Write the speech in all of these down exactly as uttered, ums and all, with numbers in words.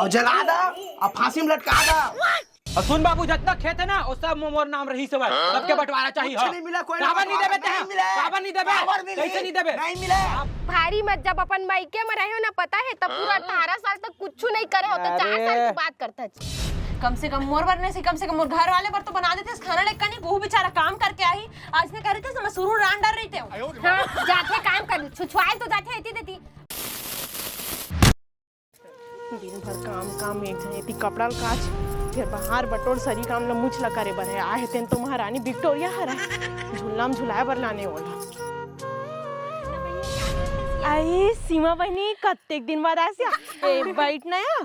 अउ जला दा, अउ फांसी म लटका दा। अउ सुन बाबू, जतना खेत हे ना, वो सब मोर नाम रहिस हवय। सबके बंटवारा चाही। कुछ नहीं मिला, कोई काबर नहीं देबे तें? काबर नहीं देबे? नहीं मिला। भारी मत, जब अपन मायके म रहे हो ना, पता हे, तब पूरा अठारह साल तक कुछ नहीं करे हो, तो चार साल के बात करत हस। कम से कम मोर बर नहीं, कम से कम मोर घर वाले बर तो बना देते खाना। लेकिन नहीं, वो बेचारा काम करके आही। आज ने करे थे, मैं शुरू रान डर रही थे। हाँ, जाथे काम कर, छुछुआल तो जाथे, एती देती। दिन भर काम, काम, एक झन एती कपड़ा ल काच, फिर बाहर बटोर, सरी काम ल मुछ ल करे बर हे। आए हे तेन तो महारानी विक्टोरिया हरय, झुलना म झुलाए बर लाने ओला। आई सीमा बहिनी, कत्तेक दिन बाद आसिया। ए, बैठ ना या।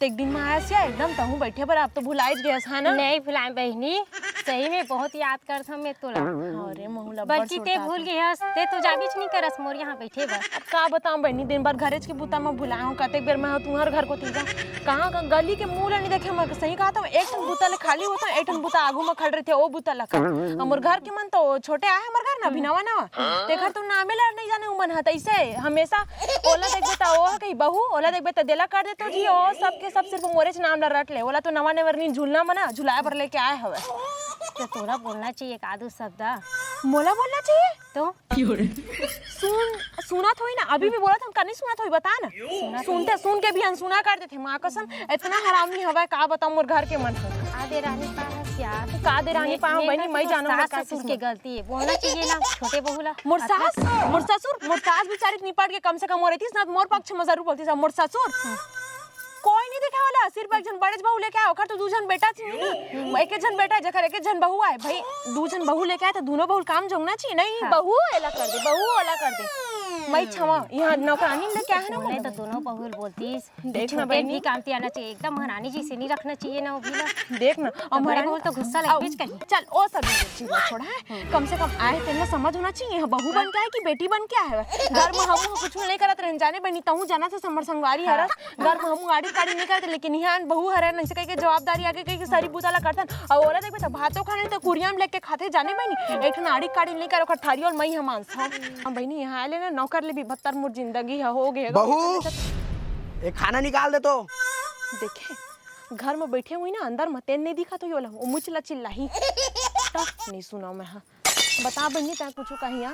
कत्तेक दिन म आसिया, एकदम तहूँ बैठे बर, अब तो भुलाइच गयस, है ना? नहीं भुलाए बहिनी, सही में बहुत याद करत हूँ मैं तोला। अरे, महू ला बल्कि ते भूल गे हस, ते तो जाबीच नहीं करस मोर यहाँ बैठे बर। अब का बताऊं बहिनी, दिन भर घरेच के बुता म भुलाए हूँ, कतेक बेर मैं तुम्हार घर कोती जा, कहाँ का गली के मुंह ला नहीं देखे, मैं सही कहा था, एक ठन बुता ले खाली होता, एक ठन बुता आगू म खड़ रहिथे, ओ बुता ला कर। हमर घर के मन तो छोटे आए, हमर घर ना अभी नवा नवा, तेखर तो नामे ला नहीं जाने उमन ह, तैसे हमेशा ओला देखबे त ओ ह कही बहू, ओला देखबे त देला कर देतो जी, ओ सबके सब सिर्फ मोरेच नाम ला रट ले, ओला तो नवा नवा नहीं झुलना मना, झुलाए बर लेके आए हवे। तो तोला बोलना चाहिए का दू शब्द। मोला बोलना चाहिए? तो? सुन, सुनत होई ना, अभी भी बोलत हन, का नहीं सुनत होई, बता ना। सुनत सुनते, सुन के भी अनसुना कर देथे, माँ कसम, इतना हरामी हवय, का बताऊं, मोर घर के मन ह। का दे रानी पाहस यार। का दे रानी पाहस, बहिनी, मैं जानूं, मोर सास का ससुर के गलती है, बोलना चाहिए ना छोटे बहू ला। मोर सास, मोर ससुर, मोर सास बेचारी निपट के कम से कम हो रही थी, मोर पक्ष में जरूर बोलती, मोर ससुर। कोई नहीं देखे वाला, सिर्फ एक झन बड़े बहू लेके आए, ओकर तो दू झन बेटा थी ना, एक झन बेटा, जकर एक झन बहू आए भाई, दू झन बहू लेके आए तो दोनों बहू काम जोंगना चाहिए, नहीं हाँ। बहू एला कर दे, बहू ओला कर दे। मैं छवा यहाँ नौकरानी लेके आए ना, नहीं तो दोनों बहू बोलती। देख ना बहनी, काम ते आना चाहिए, एकदम महारानी जी से नहीं रखना चाहिए ना वो भी ना। देख ना, तो बड़े बहू तो गुस्सा लगबेच करी। चल, ओ सब चीज छोड़ा है, कम से कम आए तेन ला समझ होना चाहिए, बहू बन के आए कि बेटी बन के आए। घर में हम कुछ नहीं करत रहन, जाने बहनी, तहूँ जाना से हमर संगवारी हरस, घर में हमू आड़ी काड़ी नहीं करते, लेकिन यहाँ बहू हरन, ऐसे कह के जवाबदारी आगे कह के सारी बुता ला करथन। अउ ओला देखबे त भातो खाने त कुरिया में लेके खाथे, जाने बहिनी, एक ठन आड़ी काड़ी नहीं कर, ओकर थारी अउ मई ह मांस। हाँ बहिनी, यहाँ आले ना नौकर ले भी बदतर मोर जिंदगी ह, हो गे। बहू, एक खाना निकाल दे तो। देखे, घर में बैठे हुई ना, अंदर में तेन नहीं दिखा तो योला, वो मुचला चिल्लाही। तब नहीं सुना मैं, हाँ। बता बहिनी, तैं कुछु कहिया?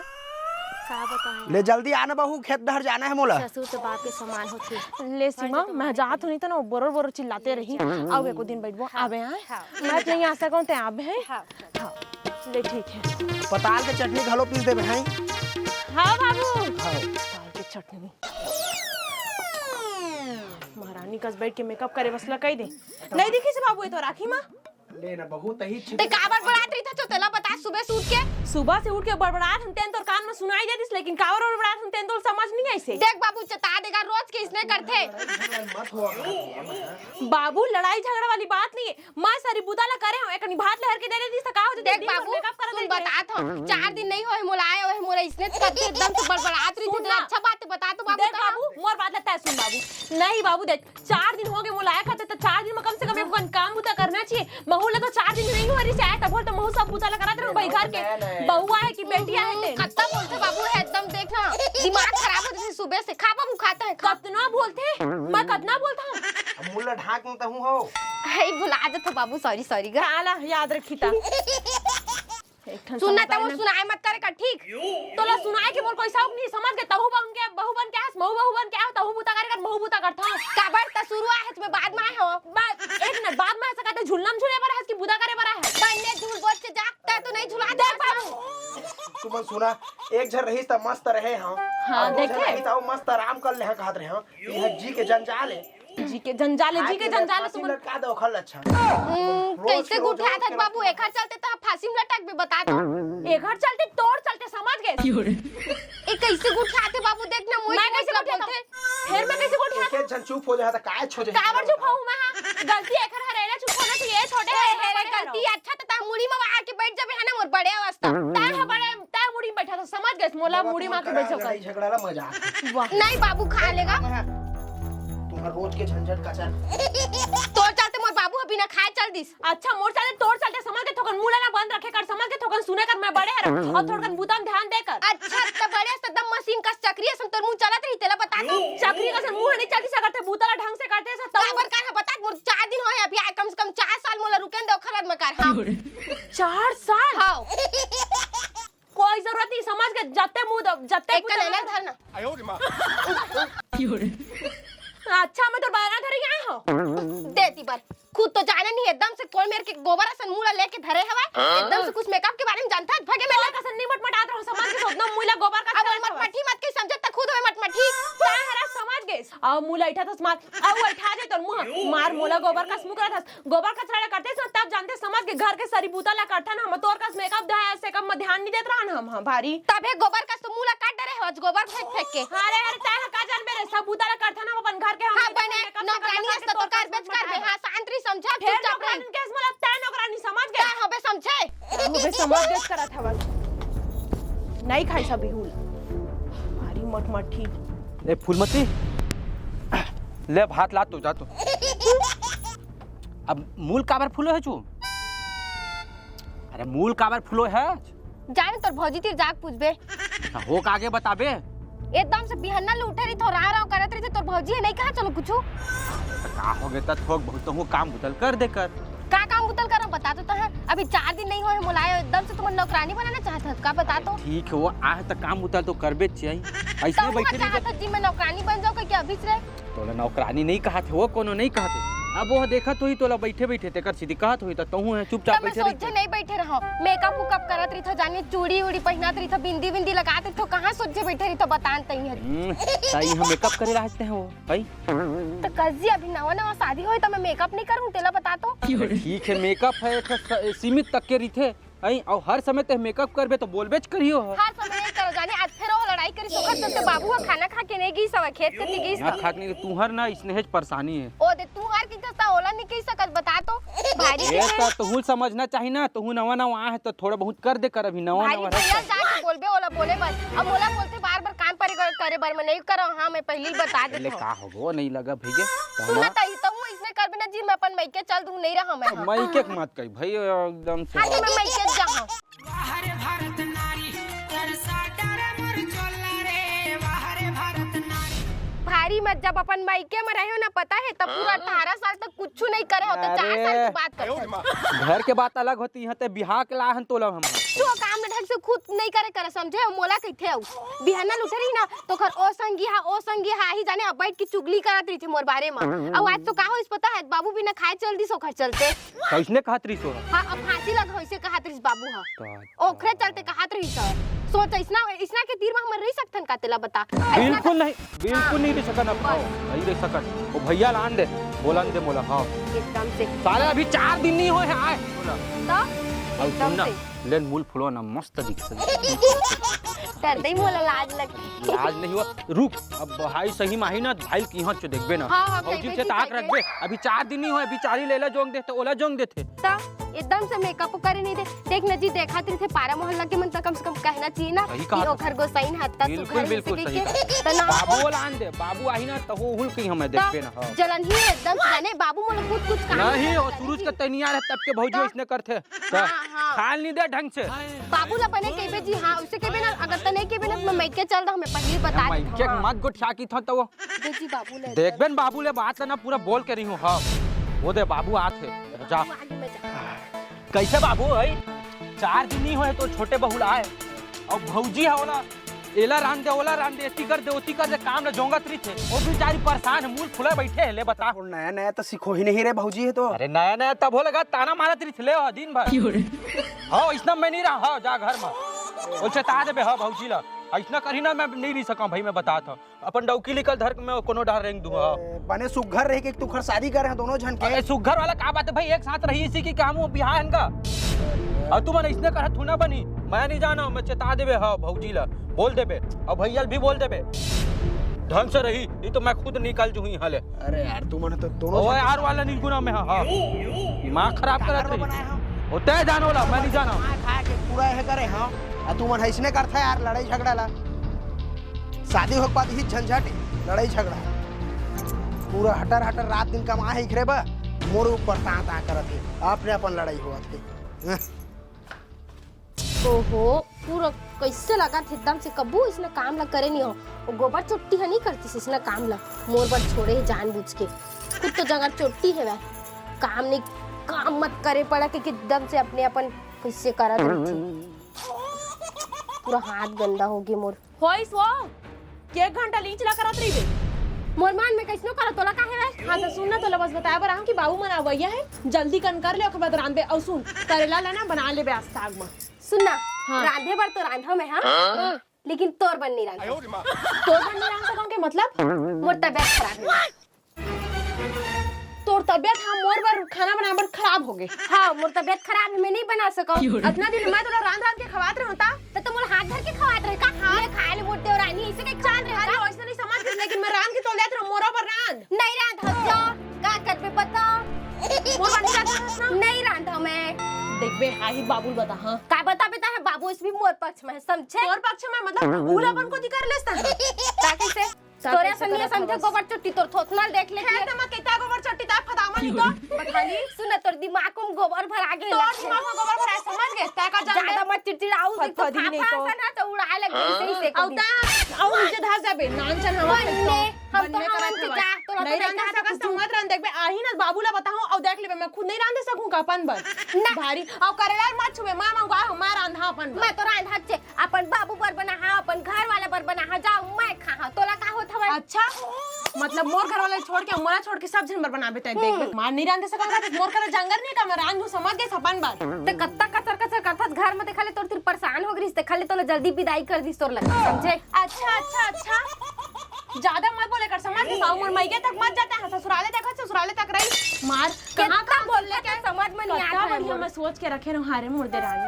का बताएं? ले जल्दी आना बहू, खेत डहर जाना है मोला। ससुर तो बाप के समान होथे। ले सीमा, मैं जात हूँ, नहीं तो ना बोरोर बोरोर चिल्लाते रही। अब एको दिन बैठबो, आबे आए। हाँ। मैं नहीं आ सकूँ, तैं आबे है। हाँ। हाँ। ले ठीक है। पताल के चटनी घलो पीस देबे हैं। हाँ बाबू। हाँ। पताल के चटनी। महारानी कस बैठ के मेकअप करे बस ला कही दे। नहीं दिखी से बाबू, ये तो राखी माँ। ले ना, बहुत ही अच्छी ते काबर बड़बड़ात रहिथस, तेला बता, सुबह से उठ के। सुबह से उठ के बड़बड़ात हन, तेन तोर कान में सुनाई देतिस, लेकिन काबर बड़बड़ात हन, तेन तोर समझ नहीं आइसे। देख बाबू, चेता देगा, रोज के इसने करथे। लड़ाई झगड़ा मत हुआ कर। बाबू, लड़ाई झगड़ा वाली बात नहीं है, मैं सारी बुता ला करे हूँ, एक भात लहर के दे देतिस त का हो जाथे? देख बाबू, सुन, बतात हूँ, चार दिन नहीं होए मोला आए, ओए मोला इसने करथे, एकदम से बड़बड़ात रहिथे। अच्छा बात बता तो बाबू, देख बाबू, मोर बात लगता है, सुन बाबू। नहीं बाबू, देख, चार दिन हो गे मोला आए खातिर, त चार दिन में कम से कम एक ठन काम बुता करना चाहिए। महू ला तो चार दिन नहीं हुआ रिहिस आए, तब बोल तो महू सब बुता ला करत रहूं भाई घर के। बहू आए कि बेटी आए ते। कत्ता बोलथे बाबू है एकदम, देख ना, दिमाग खराब हो जैसे सुबह से। खा बाबू, खाता है, खा। कतना बोलथे? मैं कतना बोलता हूँ? अब मुल्ला ढाक में तहूँ हो। हे, भुला जात बाबू, sorry, sorry गा। काला याद रखी ता। सुन ना, तब सुनाए मत करे कर, ठीक? तोला सुनाए के मोर कोई शौक नहीं, समझ गे? तहू बन के, बहू बन के आस, महू बहू बन के आस, तहू बुता करे कर, महू बुता करथव। काबर त शुरू आए हस, मैं बाद में आए हो। बस, एक मिनट, बाद में ऐसा कहते झुलना में झूले बर हस कि बुता करे बर हस? बन्ने झूल बोल के जा, तै तो नहीं झुला दे बाबू। तुमन सुना, एक झन रहिस त मस्त रहे हव। हाँ, अब दू झन देखे? रही त मस्त आराम कर ले हव, कहत रहे हव। ये जी के जंजाल है। जी के जंजाल, जी के जंजाल। फांसी लटका दो, ओखर लक्षण। हम्म, रोज कैसे के रोज, गुठियात रोज हस के बाबू, रोज। एखर चलते त फांसी में लटक भी बता दो। एखर चलते, तोर चलते, समझ गे? ए, कैसे गुठियात हे बाबू, देख ना, मोई मैं कैसे गुठियात हूँ? फिर मैं कैसे गुठियात हूँ? एक झन चुप हो जाए त काय हो जाए? काबर चुप हूँ मैं, हाँ? गलती एखर हरे ना, चुप होना चाहिए, छोटे ए, हे रे, गलती अच्छा त ता मुड़ी में आके बैठ जाबे, है ना, मोर बड़े अवस्था। तै ह बड़े, तै मुड़ी में बैठा था, समझ गे? मोला मुड़ी में आके बैठ जाओ। लड़ाई झगड़ा ला मजा आता। वाह। नहीं बाबू, खा लेगा। तुम्हार रोज के झंझट कचर। तोर चलते मोर बाबू अभी ना खाए चल दिस। अच्छा, मोर चलते, तोर चलते, समझ के थोकन मुंह ला ना बंद रखे कर, समझ के थोकन सुने कर, मैं बड़े हरंव, अउ थोड़कन बुता म ध्यान दे कर। अच्छा, त बड़े से एकदम मशीन कस चकरी असन तोर मुंह चलत रही, तेला बता तो। चकरी कसन मुंह नहीं चलती सकत थे, बुता ला ढंग से करते से तब काबर कर ह बता, मोर चार दिन होए अभी आए, कम से कम चार साल मोला रुके न दे, ओखर बाद मैं कर, हाँ। चार साल? हाँ। कोई जरूरत नहीं, समझ के जत्ते मुंह द-, जत्ते एक बुता कन एला ला धर ना। अच्छा, मैं तोर बायना धरे आए हो। दे दी बर। खुद तो जाने नहीं, एकदम से कोन मेर के गोबर असन मुंह ला लेके धरे हवय। हाँ? एकदम से कुछ मेकअप के बारे में जानता है? भगे मेला कसन नहीं मटमटात रहो, समझ के सोचना मुंह ला गोबर का अब मटमटी मत के समझे, त खुद होए मटमटी। ताहरा समझ गए। अब मुंह ला इठा थस मार, अब उठा दे तोर मुंह। मार मोला गोबर का मुंह करत हस। गोबर कचरा ला करते सो तब जानते समझ के घर के सरी बूता ला करथन हम। तोर कस मेकअप ध्यान से कम ध्यान नहीं देत रहन हम, हाँ, भारी। तबे गोबर कस तो मुंह ला काट डरे हो, आज गोबर फेंक फेंक के। अरे, अरे, तैं ह का जानबे रे, सब बूता ला करथन हम अपन घर के, हम हाँ, नहीं बने, मेकअप नौकरानी करथन अस तो तोर कर बेच कर बे, हाँ, शांत रही, समझा, फिर चुपचाप रही। नौकरानी केस मोला तैं नौकरानी समझ गए? तैं हबे समझे? तैं हबे समझ गए करत हवस। नहीं खाई सब बिहुल। भारी मटमठी। ए फूलमती, ले भात ला तो, जा तो। अब मूल काबर फूलो है चू? अरे मूल काबर फूलो है? जाने तोर भौजी तीर जाके पूछबे। त हो का आगे बताबे? एकदम से बिहन्ना ले उठे रहिथे, राव राव करत रहिथे, तोर भौजी ह नहीं कहा चलो कुछु। का हो गे त थोक बहुत तो काम बुतल कर दे कर। का काम बुतल करव बता तो तह। अभी चार दिन नहीं होए मोला आए, एकदम से तुमन नौकरानी बनाना चाहत हस का बता तो? ठीक है, वो आए त काम बुतल तो करबे चाहिए। ऐसने तहूँ बैठे रहिबे चाहत हस जी मैं नौकरानी बन जाऊँ कहिके अभी से? तोला नौकरानी नहीं कहत हे, वो कोनो नहीं कहत हे। अब वो देखत होही तोला बैठे बैठे, तेकर सीधी कहत होही, त तहूँ है चुपचाप तब मैं बैठे सोचे रहिते। नहीं बैठे रहो, मेकअप उकअप करत रहिथो, जाने चूड़ी उड़ी पहिनात रहिथो, बिंदी बिंदी लगात रहिथो, कहाँ सोचे बैठे रहिथो, बतान तही हरी। हम्म, त इहाँ मेकअप करे रहते हैं वो, भाई। त कस जी अभी नवा नवा शादी होए त मैं मेकअप नहीं करूँ, तेला बता तो। अरे ठीक है, मेकअप है, एक ठो स-, सीमित तक के रहिथे। अई, अउ हर समय ते मेकअप करबे तो बोलबेच करियो ह। हर समय नहीं करो जाने, आज फिर वो लड़ाई करी, ओखर चलते बाबू ह खाना खा के नहीं गईस हवय, खेत कती गईस ना हवय। खात नहीं, तुहर ना इसने हेच परेशानी है। ओ दे, तुहर की तो ओला नहीं कह सकत, बता तो। भारी ए, के तो तुहू समझना चाहिए ना, तुहू नवा नवा आहे तो थोड़ा बहुत कर दे कर, अभी नवा भारी नवा भैया है। जाके बोलबे, ओला बोले बर। अब मोला बोलते बार बार काम पर करे बर, मैं नहीं करो। हाँ, मैं पहले ही बता ले देता हूँ। का हो वो नहीं लगा भैया, तो सुन ना। तही तो हूँ, इसने कर बिना जी, मैं अपन मइके चल दूँ, नहीं रहा मैं। मइके के मत कही भाई, एकदम से। हाँ, तो मैं मइके जाऊँ। वाह रे भारत नारी, तरसा डारे मोर चोला रे, वाह रे भारत नारी। भारी मत, जब अपन मइके में रहे हो ना, पता है, तब पूरा अठारह साल तक कुछ नहीं करे हो, तो चार साल की अरे। बात करते हो। घर के बात अलग होती है, ते बिहाव के लाहन तोला हम। जो काम में ढंग से खुद नहीं करे, करे समझे हो, मोला कहिथे हो। बिहाना ल उठे रही ना, तो ओखर ओ संगी हा, ओ संगी हा, ही जाने अब बैठ के चुगली करत रहिथे मोर बारे में। अब आज तो का होइस पता है, बाबू बिना खाए चल दिस ओखर चलते। कैसने कहत रहिस हो? हाँ, अब फांसी लगा होइसे कहत रहिस बाबू हा। तो ओखरे चलते कहत रहिस हो। सोच, इसना, इसना के तीर में हमन रह सकथन का, तेला बता? बिल्कुल नहीं, बिल्कुल नहीं रह सकन अब। बस। नहीं रह सकन। वो भैया ला आन दे, बोलन दे मोला, हाँ। एकदम से। साले अभी चार दिन नहीं होए हैं आए। बोला। तो? अब सुन एकदम ना, से। लेन मूल फुलवा ना मस्त दिख सके। डर नहीं, मोला लाज लग। लाज नहीं हुआ, रुक, अब भाई सही माही ना, भाई की हाथ चो देखबे ना। हाँ, हाँ, भौजी कहिबे से जी, ताक कहिबे। रखबे, अभी चार दिन नहीं होए, अभी चारी लेला जोंग देथे, ओला जोंग देथे। त एकदम से मेकअप करे नहीं दे। देख ना जी, देखा तेरे थे पारा मोहल्ला के मन त कम से कम कहना चाहिए ना सही कहा कि तो। ओखर गोसाइन हत्ता बिल्कुल, सुघर बिल्कुल होइसे सही कहिके। कहा। त ना बाबू ओला आन दे, बाबू आही ना त वो हुल कहीं हमें त देखबे ना, हाँ। जलन ही एकदम से जाने, बाबू मोला खुद कुछ काम नहीं, नहीं वो करता सुरुज नहीं। के तैनिया रहे तब के भौजी त इसने करथे। हाँ, हाँ। खाल नहीं दे ढंग से। बाबू ला बने कहिबे जी, हाँ, उसे कहिबे ना, अगर त नहीं कहिबे ना, त मैं मइके चल रहा, मैं पहले ही बता देता हूँ, मइके हाँ। मत गोठिया की था तो वो। दे जी बाबू ले। देखबे न बाबू ले बात ना पूरा बोल के रही हूँ, हाँ। वो दे बाबू आत हे, जा। बाबू आगे में जा। कैसे बाबू है? चार दिन नहीं होए तो छोटे बहू ला आए। अब भौजी है ओला, एला रान दे, ओला रान दे, एती कर दे, ओती कर दे, काम ला जोंगत रहिथे। वो बेचारी परेशान है, मूल फुला बैठे है, ले बता। और नया नया तो सीखो ही नहीं रे भौजी है तो। अरे नया नया तब हो लगा, ताना मारत रहिथे, ले हो दिन भर। क्यों रे? हाँ, इसना मैं नहीं रहा, हाँ, जा घर में। बोल चेता देबे, हाँ, भौजी ला। इसना करी ना, मैं नहीं रह सका भाई, मैं बता था। अपन डौकी निकल धर के मैं कोनो डहर रेंग दूँ, हाँ। ए, बने सुग्घर रह के तुखर शादी करे हैं दोनों झन के। अरे सुग्घर वाला का बात है भाई, एक साथ रही इसी की काम वो बिहार हन का। और तुमन इसने कहा थू ना बनी, मैं नहीं जाना, मैं चेता देबे, हाँ, भौजी ला बोल देबे, और भैया ल भी बोल देबे, ढंग से रही, नहीं तो मैं खुद निकल जूँ यहाँ ले। अरे यार, तुमन तो दोनों ओए झन यार वाला नहीं गुना में, हाँ, हाँ। दिमाग खराब करत रही। बनाया हम। ओ, तय जानो ला, मैं नहीं जाना। खाए खाए के पूरा है करे, हाँ। आ तुमन है इसने करता यार, लड़ाई झगड़ा ला। शादी होके बाद ही झंझट, लड़ाई झगड़ा। पूरा हटर हटर रात दिन कमाए है इखरे बा। मोर ऊपर ता ता करत हे, अपने अपन लड़ाई होवत हे। हं? ओहो, पूरा कैसे लगत हे एकदम से, कभू इसने काम ला करे नहीं हो। वो गोबर चुट्टी ह नहीं करतिस इसने काम ला, मोर बर छोड़े हे जानबूझ के। खुद तो जगर चोट्टी हे वह, काम नहीं, काम मत करे पड़ा के एकदम से अपने अपन कैसे करत रहिथे। पूरा हाथ गंदा हो गे मोर। होइस वो, के एक घंटा लीच ला करत रहिबे। मोर मन में कैसनो करो, तोला का हे वह? हाँ, तो सुन ना, तोला बस बताए बर आहूं कि बाबू मन अवइया हे, जल्दी कन कर ले, ओकर बाद रांधबे। अउ सुन, करेला ला ना बना लेबे आज साग म। सुन ना, हाँ। रांधे बर तो रांधव मैं, हाँ? हाँ। लेकिन तोर बर नहीं रांधव। तोर बर नहीं रांध सकंव के मतलब? मोर तबियत खराब हे। तोर तबियत, हाँ, मोर बर खाना बनाए बर खराब हो गे। हाँ, मोर तबियत खराब हे, मैं नहीं बना सकंव। अतना दिन मैं तोला रांध रांध के खवात रहूं ता? त तुम मोला हाथ धर के खवात रहे का? हाँ। ले खा ले मोर देवरानी, ऐसे कहीं खवात रहे अरे, का? वैसे नहीं समझ के, लेकिन मैं रांध के तोल देत रहूं, मोरो बर रांध। नहीं रांध, हट जा। का करबे बता? मोर बर नहीं रांध सकस ना? नहीं रांध मैं। देखबे, हाही बाबू ल बता, हाँ। का बता बेटा है, बाबू इस भी मोर पक्ष में है, समझे? तोर पक्ष में मतलब, उला अपन कोती कर लेस ता? का कैसे? तोरे असन नहीं समझे, गोबर चुट्टी तोर थोथना ल देख ले। खेत म कितना गोबर चुट्टी ता फदामा नहीं तो। बखाली। सुन, तोर दिमाग म गोबर भरा गे तोर लगथे। दिमाग म गोबर भरा हे, समझ गे? तै का जान ज्यादा मत चिड़चिड़ाऊ, देख तो फदफदी नहीं फाफा तो। असन ह तो उड़ाए लगे, हाँ। सही से अउ कभी। ता, अउ नीचे धस जाबे, नान चन हवा बन्ने, फेंक तो। हम तो बन्ने हवन करत के हवा। जा, तोला तो नहीं नहीं रांध कहा सकस कुछ। तो मत रांध, देखबे, आही ना बाबू ला बताहूं, अउ देख लेबे, मैं खुद नहीं रांध सकूं का अपन बर? ना। भारी, अउ करेला मत छुबे, मां मंगवा हो, मां रांधा अपन बर। मैं तो रांधा चे। अपन बाबू बर बनाहा, अपन घर वाला बर बनाहा, जाओ मैं खाहा, तोला का होत हवय? अच्छा, मतलब मोर घर वाला छोड़ के, मोला छोड़ के सब झन बर बनाबे तै? देख, हम्म। मार नहीं रांध सकत, मोर करा जांगर नहीं का, मैं रांध हूं, समझ गे, अपन बर। ते कत्ता कचर कचर करथस घर में, देखा ले तोर तीर परेशान हो गइस, देखा ले तोला जल्दी विदाई कर दिस तोर लग, समझे? अच्छा, अच्छा, अच्छा, ज्यादा मत बोले कर, समझ गे? साहू मोर मइगे तक मत जाता है, ससुराले देखत ससुराले तक रही। मार, कहाँ, कितना कहाँ बोलले के समझ में नहीं कतका आता है बढ़िया मोर। मैं सोच के रखे रहूं, हारे मोर देरानी,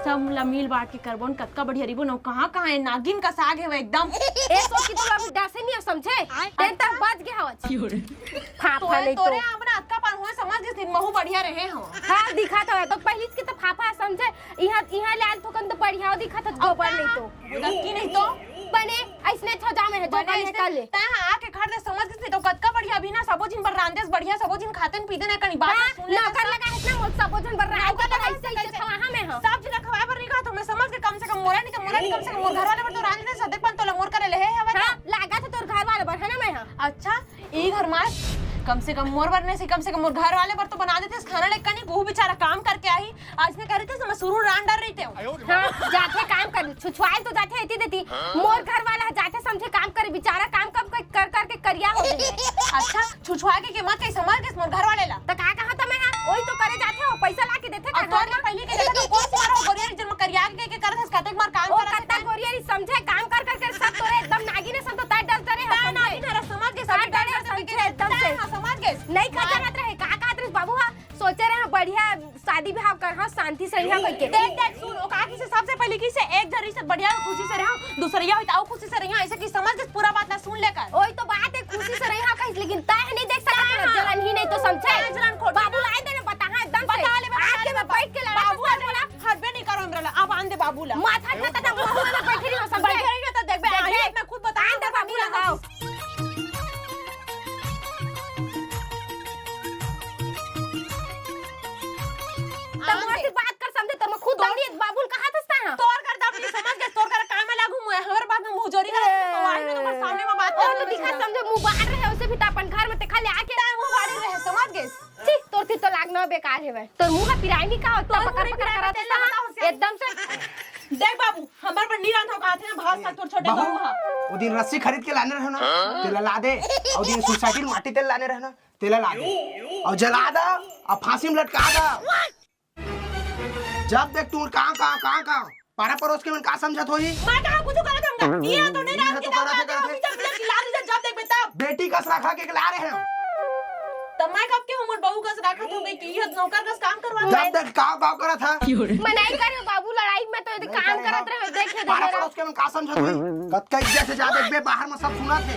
सब ला मिल बांट के करबोन, कतका बढ़िया रहिबो न, कहाँ, कहाँ ये नागिन का साग है वो एकदम। ए सोच के तो अभी डसे नहीं है, समझे? आय। टेन तक बच गया हवच। क्यों रे? फाफा तोरे, नहीं तो। तोरे अपना अतका पान हुए समझ गए, दिन महू बढ़िया रहे हो। हाँ, दिखा तो है, तो पहली के तो फाफा है, समझे? इहाँ, इहाँ ले आल थोकन तो बढ़िया दिखा था, अब गोबर नहीं तो। बुदक्की नहीं तो। बने, अइसने अच्छा जामे है, जो बने बने अइसने कर ले। तैं हा आके खड़ दे, समझ गे, तो कतका बढ़िया अभी ना, सबो झिन बर रांधेस, बढ़िया सबो झिन खातेन पीतेन, एकनी बात हाँ, सुन ले नौकर सब। लगा है ना, मोर सबो झन बर रांध नौकर के लगा है, ऐसे ही कैसे? खवाहा में हो। सब झिन खवाए बर नहीं कहा तो मैं समझ गे, कम से कम मोरा नहीं तो मोरा नहीं, कम से कम मोर घर वाले बर तो रांध दे, सदे पन तोला मोर करे ले हे हवे हाँ, तो। लागा था तोर घर वाले बर, है ना मैं हाँ। अच्छा, ई घर मार, कम से कम मोर बर नहीं सही, कम से कम मोर घर वाले बर तो बना देते खाना, लेकिन नहीं, वो बेचारा काम करके आही, अइसने करे थे, मैं शुरू रांध डर रही थे। हाँ, जाथे काम कर, छुछुआए तो जाथे, एती देती। मोर घर वाला ह जाथे समझे काम करे, बेचारा काम कम कर, कर करके करिया हो गए। अच्छा, छुछुआ के, के मत कही, संभाल के मोर घर वाले ला। त का कहा त मैं हा? ओही तो करे जाथे, वो पैसा ला के देथे अब का तोर घर ले मा? पहले के देखा तो कौन सी मारा वो गोरिया जन्म करिया के, के करत हस, कतेक मार काम ओ करत कत्ता हस। गोरिया री समझे, काम कर करके सब तोरे एकदम नागिन है, सब तो तय डर डरे है, ना, समझे? नागिन हरा समझ के, सब हाँ, डर डरे डर समझे, के एकदम से। हाँ, समझ गए। नहीं खा मार। जानत रहे, का कहत रहे बाबू हा? सोचे रहे बढ़िया शादी ब्याह कर, हाँ, शांति से रहिया कहिके। देख, देख, सुन, ओ काकी से सबसे पहले की से एक जरी से बढ़िया खुशी से रहा, दूसरिया होई त अउ खुशी से रहिया, ऐसे कि समझ के पूरा बात ला सुन लेकर। ओही तो बात है, खुशी से रहिया कहिस, लेकिन तय नहीं देख सकत हाँ, ना, हाँ। जलन ही नहीं तो समझे। हाँ, जलन खोट। बाबू ला आए देना, बता, हाँ, एकदम से। बता ले, बता आज ले, के मैं बता। बैठ के लड़ा बाबू सकता आज हूँ ना। हटबे नहीं करो हमरा ला, अब आन दे बाबू ला। माथा ना तना मुंह में बैठ रही हो समझे। बैठ रही हो तो देख बे, देख आई बे। मैं खुद बता आन दे बाबू ला, हाँ। तब वहाँ से बात कर समझे, तब मैं खुद तोर दौड़ी बाबू ल कहा था। तोर कर दब नहीं समझ गए, तोर कर काम में लागू मुए, हमर बात में मुंह जोरी कर, ए। तो वही में तो सामने में बात ओ, कर तो दिखा समझे, मुंह बाहर रहे, उसे भी तो अपन घर में देखा ले आके। तय मुंह बाहर रहे, समझ गए? छी, तोर थी तो लागना बेकार है भाई। तोर मुंह पिराई नहीं का होता, तोर पकड़ मुंह पकड़ पिराई करत नहीं था, होता। एकदम से। देख बाबू, हमर पर नहीं रांधा कहा थे ना, भात साग तोर छोटे बहू, बहू हा। वो दिन रस्सी खरीद के लाने रहे ना, तेला ला दे। और दिन सोसाइटी में माटी तेल लाने रहे ना, तेला ला दे। और जला दा, और फांसी में लटका दा। जब देख तू कां, कां, कां, कां, पारा परोस के मन का समझत होही? मैं कहा कुछ करत हम ना। ये तो नहीं ये रांध तो के करत है, करत है। अभी तक ले खिला दीजिए, जब देख बेटा। बेटी कस रखा के ला रहे हैं। तो मैं कब के हूँ, मोर बहू कस रखा था, मैं की ये नौकर कस काम करवा जब रहे। देख काव, काव करत है। मैं नहीं करे बाबू, लड़ाई में तो यदि नहीं काम करे, करत हाँ। रहे, देखे पारा देखे परोस के मन का समझत होही? कतका इज्जत से जा देखबे, बाहर में सब सुनत है।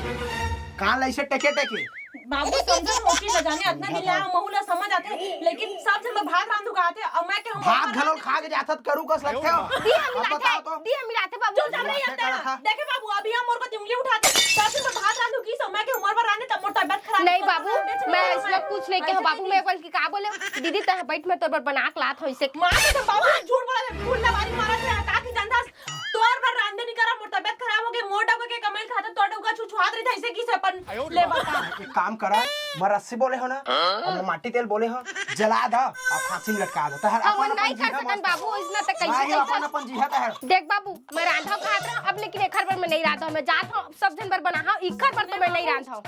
कान ला ऐसे टेके टेके। बाबू समझो मोची ल जाने अतना दिन ले आए, महू ल समझ आथे, लेकिन सब झन भात रांधू कहाथे, अउ मैं के हम भात घलो खा के जाथत करू कस लगथे हो। दी हम अब मिलाथे, बताओ तो। दी हम मिलाथे बाबू। चुपचाप रही क्या हटा। करत हा? देखे बाबू, अभी हम मोर को उंगली उठाथे, सब झन भात रांधू की समय के हमर बर रांधे, तब मोर तबियत खराब नहीं होथे, बाबू, तब मैं बेच ऐसा कुछ नहीं कहा ऐसे बाबू, नहीं। मैं बल्कि का बोले, दीदी तह बैठ, मैं तोर बर बना के लात हूँ इसे। मार दे बाबू, झूठ बोला थे, फूल ना मारी मारा थे, हटा के जानता, तोर बर रांधे नहीं करा, मोर तबियत खराब हो गई, मोर डौका के कमाई खाता, तोर डौका छुछुआत रही था, इसे किसे अपन ले बता। एक काम करा, मैं रस्सी बोले हो ना, और मैं माटी तेल बोले हो, जला दा, और फांसी में लटका दो। तहर हम अपन, अपन नहीं कर जीहा सकन मस्त। बाबू, इसना तक कैसे नहीं, नहीं अपन, कर अपन जीहा तहर। देख बाबू, मैं रांधा खात रहा, अब लेकिन एखर बर मैं नहीं रांधा, मैं जात हूँ, सब जन बर बना हूँ, इखर बर तो मैं नहीं रांधा हूँ।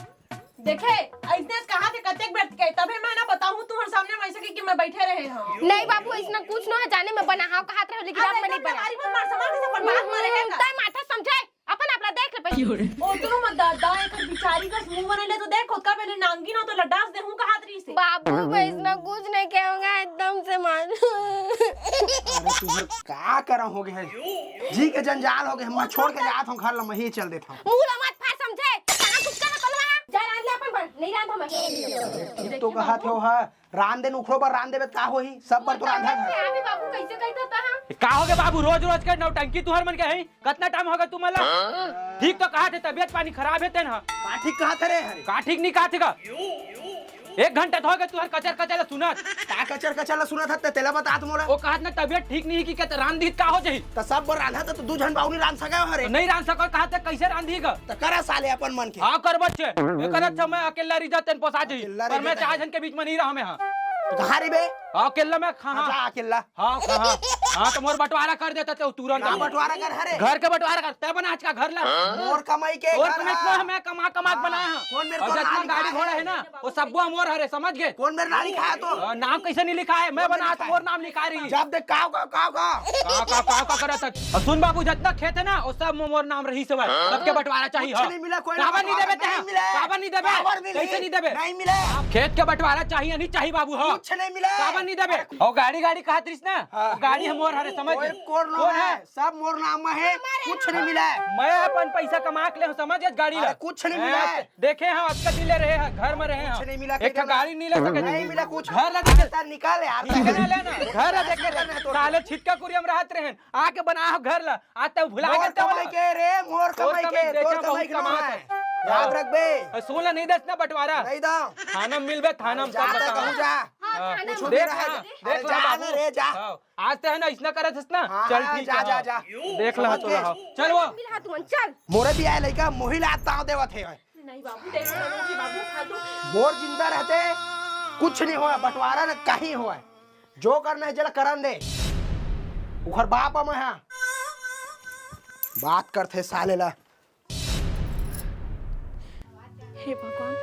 देखे, ऐसने कहा थे कतेक बेर के, तभे मैं ना बताहूँ तुम्हारे सामने वैसे कि, कि मैं बैठे रहे हूँ। नहीं बाबू, इसना कुछ न है, जाने मैं बना हूँ, कहात रहे, लेकिन अब अब मैं नहीं एकदम बना। गाड़ी मत मार, सामान के सब बर्बाद मारे हम्म, रहेगा। तय माथा समझे, अपन आपला देख ले पहले। ओ, तुम मत दा, दा, एक बिचारी का मुंह बने ले तो देख, खुद का पहले नांगी ना तो लड्डास दे हूँ कहात रही से। बाबू, मैं इसना कुछ नहीं कहूँगा, एकदम से मान। अरे तुम्हार का करम हो गया है? जी के जंजाल हो गए, मैं छोड़ के जात हूँ घर ला, मैं ही चल देता हूँ। मुंह ला मत फाड़ समझे, कहाँ कुछ कहा कलवा है? जा रांध ले अपन बर, नहीं रांध हम। तो कहा थे हा, रांध दे नुखरो बर रांध देबे त का होही? सब बर तो रांधा है। अभी बाबू कैसे कहता था? का हो गया बाबू, रोज रोज के नौटंकी तुहर मन के है? कतना टाइम हो गया तुम ला? ठीक तो कहा थे, तबियत पानी खराब है तेन हा। का ठीक कहा थे रे हरे? का ठीक नहीं कहा थे का? एक घंटा तो हो गया तुहर कचर कचर ला सुनत। का कचर कचर ला सुनत हत, तेला बता त मोला। वो कहत ना तबियत ठीक नहीं है कि कहत रांध दीत का हो जाही? त सब बर रांधा त तू दू झन बाउनी रांध सके हो हरे। नहीं रांध सको, कहत कैसे रांधी का? त करा साले अपन मन के। हाँ कर बच्चे, एकर अच्छा मैं अकेला रह जाते पोसा जाही। अकेला रह पर मैं जाते। चार झन के बीच में नहीं रहा मैं हाँ। त कहाँ रहिबे? हाँ, अकेला मैं खा हाँ। जा अकेला। हाँ, हाँ, हाँ, तो मोर बंटवारा कर देता ते तुरंत। का बंटवारा कर हरे? घर के बंटवारा कर, तै बना आज का घर ला। मोर कमाई के और घर तुम्हें हा। इतना मैं कमा कमा के हाँ। बनाया हाँ। कौन मेरे और को जितना नाली गाड़ी खाए? घोड़ा है ना, वो सब वो मोर हरे, समझ गए? कौन मेरे नाली खाया तो? आ, नाम कैसे नहीं लिखा है? मैं कौन बना लिखा है? मोर नाम लिखा रही। जब देख काव काव काव काव। काव काव काव काव करत है। और सुन बाबू, जितना खेत है ना, वो सब मोर नाम रही सब है। सबके बंटवारा चाहिए कुछ हो। नहीं मिला, कोई काबर नहीं बंटवारा देबे नहीं तैं? मिला। काबर नहीं देबे? काबर मिली? कैसे नहीं देबे? नहीं मिला। खेत के बंटवारा चाहिए, नहीं चाहिए बाबू हो। कुछ नहीं मिला। काबर नहीं देबे? हो गाड़ी गाड़ी कहत रहिस ना, हाँ। गाड़ी हम मोर हरे समझ कोई गए? कोर नो कौन है? है? सब मोर नाम में है, कुछ नहीं मिला है। मैं अपन पैसा कमा के ले हूँ, समझ गए गाड़ी अरे ला? कुछ नहीं मिला हैं, है। देखे हम अतका दिन ले रहे हैं, घर में रहे हैं। कुछ नहीं मिला, एक ठो गाड़ी नहीं ले सके। नहीं मिला कुछ। घर ला देखे। आता निकाल यार। ठीक है ना, ले ना। घर ला देखे। नहीं तो साले छिटका कुरिया में रहत रहे हैं, आके बना घर ला। आज तक भुला मोर गए तो कमाई के रे, मोर तोर कमाई कमाई के, देखे तोर बहुत कमाई के कमात ना है। है। याद रखबे। और सुन ले, नहीं देस ना बंटवारा। नहीं दो। थाना में मिलबे, थाना में जा सब तक बताओ। कहूँ जा। हाँ, हाँ। थाना कुछ में भी देख रहा ना, है। देख अरे ला जा बाबू। ना रे, जा। हाँ। आज ते है ना, इसना करत हस ना? हाँ, चल हाँ, ठीक जा, है, जा, हाँ। जा। देख ला समझ तो के। रहा। चल वो। मिला तुमन, चल। मोरे भी आए लइका, मोही ला ताव देवत हे। नहीं बाबू, देख लो, नहीं बाबू, फालतू। मोर जिंदा रहते कुछ नहीं होय, बंटवारा न कहीं होय। जो करना है, जला करन दे। उखर बाप हम हा। बात करथे साले ला। हे भगवान,